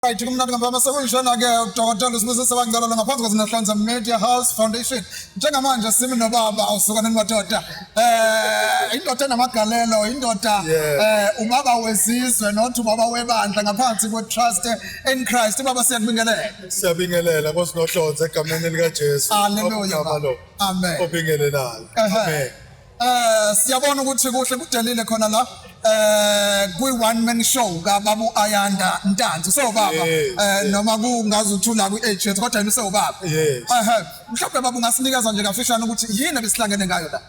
Right, kumnandi ngempela sekunjena-ke udokotela uSibusiso Bangcelo ngaphansi kweZinohlonze Media House Foundation. Njengamanje simi nobaba awusuka nini madoda. Indoda enamagalelo, indoda ubaba wezizwe not ubaba webandla ngaphansi kwe-Trust in Christ. Baba, siyakubingelela. Siyabingelela koSinohlonze egameni likaJesu. Hallelujah. Ogama lo Amen. obingelelayo. Amen. Siyabona ukuthi kuhle kudelile khona la kwi one man show kababa uAyanda Ntanzi. So baba, noma kungaze uthula kwi age yethu, kodwa yena usewubaba. Mhlawumbe baba ungasinikeza nje kafishane ukuthi yini ebesihlangene ngayo la.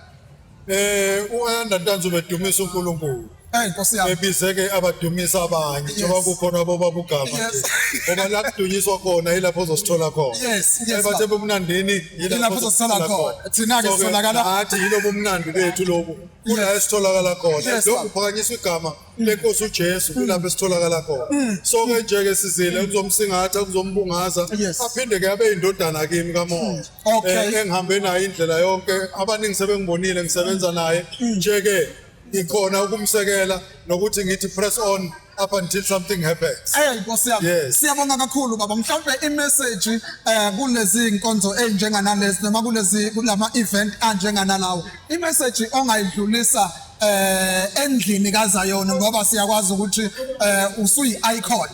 U-Ayanda Ntanzi ubedumisa uNkulunkulu. Hey Nkosi yami. Ebizeke abadumisa abanye njengoba kukhona abobaba ugama nje. Ngoba la kudunyiswa khona yilapho ozosithola khona. Yes, Bathe bumnandini yilapho uzosithola khona. Thina-ke So-ke, sitholakala nathi yilobo mnandi bethu lobu. Kula esitholakala khona. Lokhu baba. kuphakanyiswa igama lenkosi uJesu kulapho esitholakala khona. So ke nje ke sizile ukuzomsingatha, ukuzombungaza, aphinde ke abe indodana kimi kamoya. Engihambe naye indlela yonke, abaningi sebengibonile ngisebenza naye. Nje ke ngikhona ukumsekela nokuthi ngithi press on up until something happens. Hey Nkosi yami. Siyabonga kakhulu baba. Mhlawumbe i-message kulezi inkonzo ezinjenganalezi noma kulezi kulama event anjenganalawo. I-message ongayidlulisa endlini kaZayoni, ngoba siyakwazi ukuthi usuyi icon.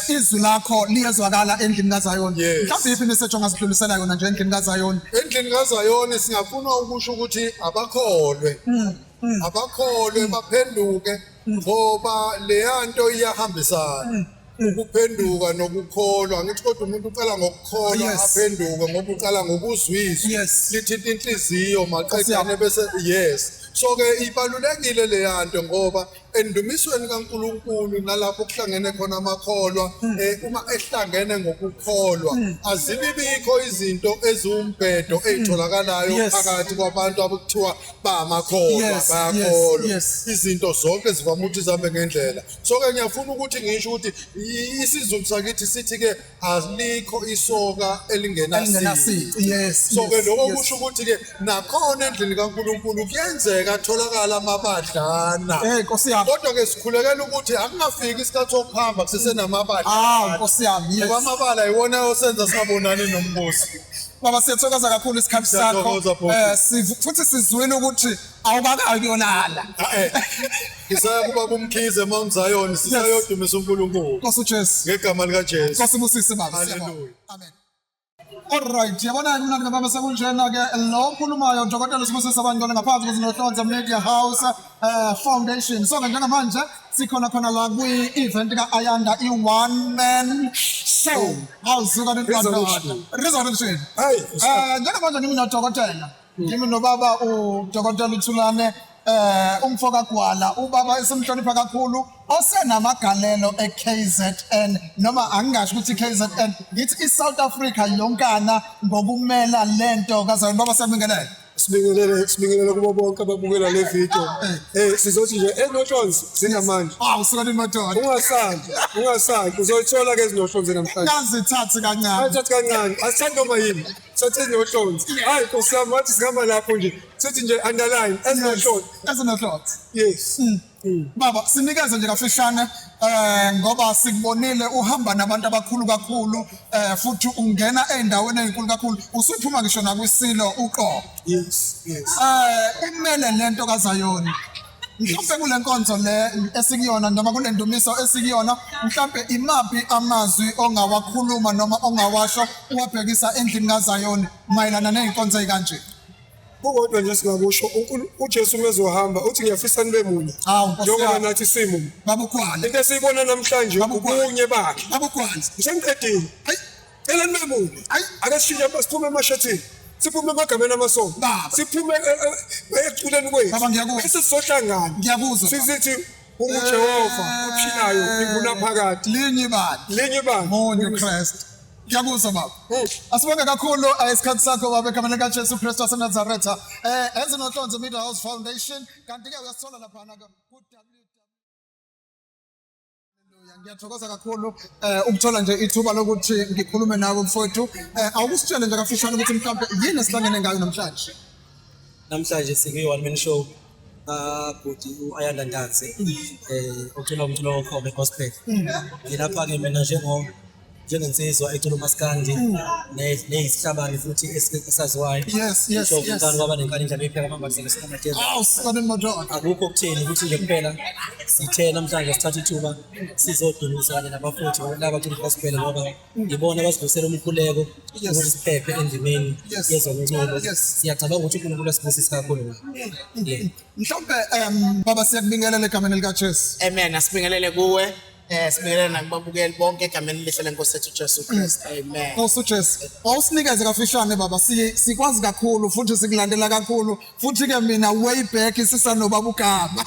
Izwi lakho liyezwakala endlini kaZayoni. Mhlawumbe iphi i-message ongasidlulisela yona nje endlini kaZayoni? Endlini kaZayoni singafuna ukusho ukuthi abakholwe. Abakholwe baphenduke, ngoba leya nto iyahambisana. Ukuphenduka nokukholwa, ngithi kodwa umuntu uqala ngokukholwa, aphenduke ngoba uqala ngokuzwizwa. Lithinta inhliziyo maqedane bese yes. So ke ibalulekile leya nto, ngoba endumisweni kaNkulunkulu nalapho kuhlangene khona amakholwa, uma ehlangene ngokukholwa, azibibikho izinto eziwumbhedo ezitholakalayo phakathi kwabantu abakuthiwa bamakholwa, bayakholwa. Izinto zonke zivama ukuthi zihambe ngendlela. So ke ngiyafuna ukuthi ngisho ukuthi isiZulu sakithi sithi ke alikho isoka elingenasici. Elingenasici. So ke lokho kusho ukuthi ke nakhona endlini kaNkulunkulu kuyenzeka atholakala amabadlana. Hey Nkosi yami. Kodwa ke sikhulekela ukuthi akungafiki isikhathi sokuhamba kusesenamabadlana. Nkosi yami. Ngoba amabala iwona osenza singabonani nombusi. Baba, siyathokoza kakhulu isikhathi sakho. Siyathokoza, bhuti. Futhi sizwile ukuthi awukakayonala. Ngisaya kuba umkhize Mount Zion, sisayodumisa uNkulunkulu. Nkosi uJesu. Ngegama likaJesu. Nkosi ibusise baba. Siyabonga. Hallelujah. Amen. Alright, yabona mina baba sekunjena ke lo okhulumayo Dr. Sibusiso Bangcwele ngaphansi kweZinohlonze Media House Foundation. So ke njengamanje sikhona khona la kwi event ka Ayanda i one man show. Awuzuka Resurrection. Resurrection. Hayi, Njengamanje ngimi nodokotela. Ngimi nobaba uDokotela uThulane, umfo kaGwala, ubaba esimhlonipha kakhulu osenamagalelo e-KZN, noma angingasho ukuthi i-KZN, ngithi i-South Africa yonkana ngokumela lento kaZayoni. Baba, siyabingelela. Sibingelele, sibingelele kubo bonke ababukela le video. Sizothi nje eZinohlonze zinamandla. Awu suka nini madoda. Ungasabi, ungasabi, uzothola ke ezinohlonze namhlanje. Ngazithathi kancane. Athathi kancane, asithandi noma yini. Sathi ezinohlonze. Hayi Nkosi yami, wathi singama lapho nje. Sithi nje underline ezinohlonze. Ezinohlonze. Yes. Baba, sinikeze nje kafishane, ngoba sikubonile uhamba nabantu abakhulu kakhulu, futhi ungena endaweni ezinkulu kakhulu, usuphuma ngisho nakwisilo uqobo. Yes. Umele lento kaZayoni. Mhlawumbe kule nkonzo le esikuyona noma kule ndumiso esikuyona, mhlawumbe imaphi amazwi ongawakhuluma noma ongawasho uwabhekisa endlini kaZayoni mayelana nezinkonzo ezikanje? Kukodwa nje singakusho, uJesu mezohamba uthi ngiyafisa nibe munye. Hawu, Nkosi Njengoba yami. nathi simunye. Baba uGwala. Into esiyibona namhlanje Baba uGwala. ubunye bakhe. Baba uGwala. Ngisengiqedile. Hayi. Cela nibe munye. Hayi. Ake sishintshe, siphume emashethini. Siphume emagameni amasonto. Baba. Siphume eculeni kwethu. Baba, ngiyakuzwa. Bese sizohlangana. Ngiyakuzwa, baba. Sizithi unguJehova ophilayo ingunaphakade. Linye ibandla. Linye ibandla. Munye uKristu. Ngiyakuzwa baba. Asibonge kakhulu isikhathi sakho baba egameni likaJesu Kristu waseNazaretha. Ezinohlonze Media House Foundation, kanti ke uyasithola laphana ku W Hallelujah. Ngiyathokoza kakhulu ukuthola nje ithuba lokuthi ngikhulume nawe mfowethu. Awukusitshele nje kafushane ukuthi mhlawumbe yini esihlangene ngayo namhlanje? Namhlanje sikwi one man show. Bhuti u-Ayanda Ntanzi ocula umculo wokholo gospel. Ngilapha-ke mina njengensizwa ecula umaskandi neyisihlabani futhi esaziwayo. Yes. Umntwana kwaba nenkani indlela eyipheka amambazana esinamatshezi. Awu, sikaneni madoda. Akukho okutheni ukuthi nje kuphela sithe namhlanje sithatha ithuba sizodumisa kanye nabafowethu laba bacula gospel ngoba ngibona abazidlusela umkhuleko ukuthi siphephe endimeni yezomculo. Siyacabanga ukuthi uNkulunkulu asibusise kakhulu ngayo. Yeah. Mhlawumbe baba siyakubingelela egameni likaJesu. Amen. Asibingelele kuwe. Sibingelele nakubabukeli bonke egameni elihle lenkosi yethu Jesu Christ. Amen. Nkosi uJesu. Awusinikeze kafishane baba, sikwazi kakhulu futhi sikulandela kakhulu futhi ke mina way back sisanobaba uGaba.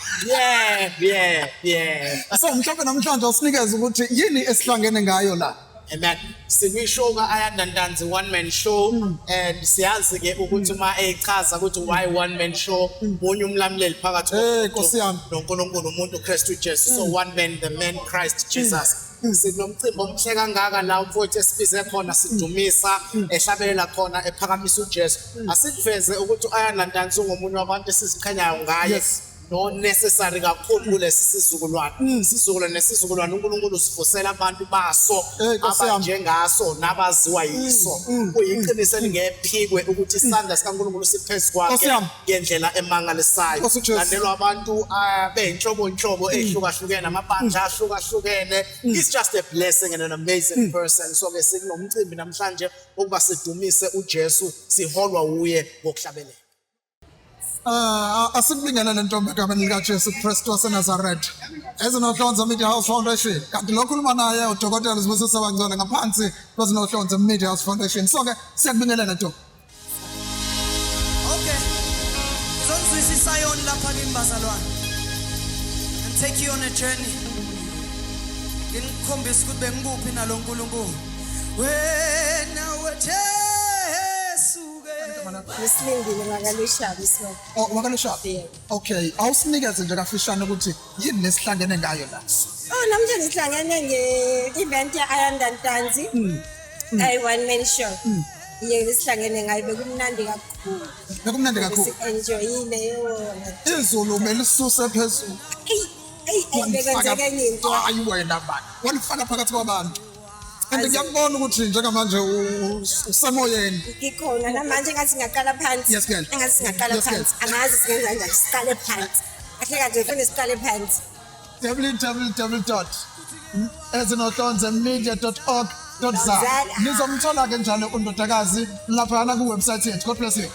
Yeah. So mhlawumbe namhlanje awusinikeze ukuthi yini esihlangene ngayo la. Amen. Sikwishow ka-Ayanda Ntanzi one man show and siyazi ke ukuthi uma echaza ukuthi why one man show, munye umlamuleli phakathi Hey, Nkosi yami. noNkulunkulu umuntu Kristu Jesu. So one man, the man Christ Jesus. Sinomcimbi omhle kangaka la umfowethu esibize khona sidumisa ehlabelela khona ephakamisa uJesu. Asikuveze ukuthi u-Ayanda Ntanzi ungomunye wabantu esiziqhenyayo ngaye. No necessary kakhulu kulesi sizukulwane. Isizukulwane nesizukulwane uNkulunkulu usivusela abantu baso Hey, Nkosi yami. abanjengaso nabaziwa yiso. Kuyiqiniso elingephikwe ukuthi isandla sikaNkulunkulu siphezu Nkosi kwakhe yami. ngendlela emangalisayo. Nkosi uJesu. Landelwa abantu beyinhlobonhlobo ey'hlukahlukene, amabandla ahlukahlukene. He's just a blessing and an amazing person. So ke sikunomcimbi namhlanje ukuba sidumise uJesu, siholwa uye ngokuhlabelela. Asikubingelele ntombi egameni likaJesu Kristu waseNazaretha. Ezinohlonze Media House Foundation. Kanti lo khuluma naye uDokotela Sibusiso Bangcwele ngaphansi kweZinohlonze Media House Foundation. So ke siyakubingelela ntombi. Okay. Ngizonizwisa isayoni lapha kini bazalwane. And take you on a journey. Nginikhombisa ukuthi bengikuphi nalo nkulunkulu. Wena weJesu ke. Ngisilindile ngakaLushaba so. Oh, wakaLushaba. Yebo. Okay, awusinikeze nje kafishane ukuthi yini lesihlangene ngayo la. Oh, namhlanje sihlangene nge-event ya-Ayanda Ntanzi. Ayi one man show. Yebo, sihlangene ngayo, bekumnandi kakhulu. Bekumnandi kakhulu. Si-enjoyile yona. Izulu belisuse phezulu. Eyi, eyi, eyi, bekwenzeka enye into. Hayi wena bani. Walifaka phakathi kwabantu. And ngiyakubona ukuthi njengamanje usemoyeni. Ngikhona namanje, engathi singaqala phansi. Yes, girl. Engathi singaqala Yes, girl. phansi. Angazi singenza kanjani, siqale phansi. Kahle kahle kufanele siqale phansi. www.ezinohlonzemedia.org.za. Za. Nizomthola ke njalo undodakazi laphana ku website yethu. God bless you.